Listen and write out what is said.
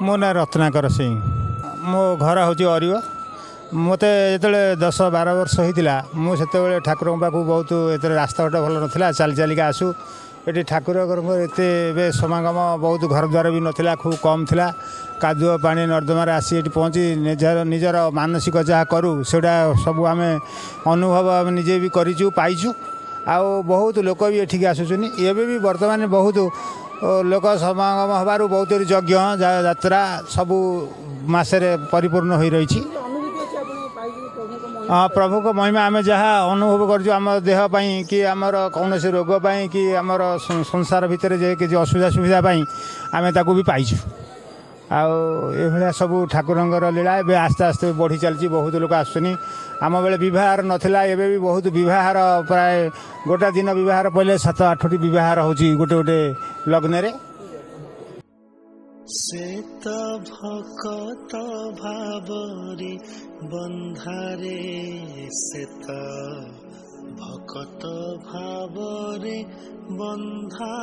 ମୋ ନାଁ ରତ୍ନାକର ସିଂ। ମୋ ଘର ହେଉଛି ଅରିବ। ମୋତେ ଯେତେବେଳେ 10-12 ବର୍ଷ ହେଇଥିଲା, ମୁଁ ସେତେବେଳେ ଠାକୁରଙ୍କ ପାଖକୁ ବହୁତ, ଏଥିରେ ରାସ୍ତାଘାଟ ଭଲ ନଥିଲା, ଚାଲି ଚାଲିକା ଆସୁ। ଏଠି ଠାକୁରଙ୍କର ଏତେ ଏବେ ସମାଗମ ବହୁତ, ଘର ଦ୍ୱାର ବି ନଥିଲା, ଖୁବ୍ କମ୍ ଥିଲା। କାଦୁଅ ପାଣି ନର୍ଦ୍ଦମାରେ ଆସି ଏଠି ପହଞ୍ଚି ନିଜର ମାନସିକ ଯାହା କରୁ, ସେଗୁଡ଼ା ସବୁ ଆମେ ଅନୁଭବ ଆମେ ନିଜେ ବି କରିଛୁ, ପାଇଛୁ। ଆଉ ବହୁତ ଲୋକ ବି ଏଠିକି ଆସୁଛନ୍ତି। ଏବେ ବି ବର୍ତ୍ତମାନ ବହୁତ ଲୋକ ସମାଗମ ହେବାରୁ ବହୁତ ଯଜ୍ଞ ଯାତ୍ରା ସବୁ ମାସରେ ପରିପୂର୍ଣ୍ଣ ହୋଇ ରହିଛି। ହଁ, ପ୍ରଭୁଙ୍କ ମହିମା ଆମେ ଯାହା ଅନୁଭବ କରୁଛୁ, ଆମ ଦେହ ପାଇଁ କି ଆମର କୌଣସି ରୋଗ ପାଇଁ କି ଆମର ସଂସାର ଭିତରେ ଯେ କିଛି ଅସୁବିଧା ସୁବିଧା ପାଇଁ, ଆମେ ତାକୁ ବି ପାଇଛୁ। ଆଉ ଏଭଳିଆ ସବୁ ଠାକୁରଙ୍କର ଲୀଳା ଏବେ ଆସ୍ତେ ଆସ୍ତେ ବଢ଼ି ଚାଲିଛି, ବହୁତ ଲୋକ ଆସୁଛନ୍ତି। ଆମ ବେଳେ ବିବାହର ନଥିଲା, ଏବେ ବି ବହୁତ ବିବାହର, ପ୍ରାୟ ଗୋଟେ ଦିନ ବିବାହର ପଡ଼ିଲେ 7-8ଟି ବିବାହର ହେଉଛି ଗୋଟେ ଗୋଟେ ଲଗ୍ନରେ। ସେ ତ ଭକତ ଭାବରେ ବନ୍ଧାରେ, ସେ ତ ଭକତ ଭାବରେ ବନ୍ଧା।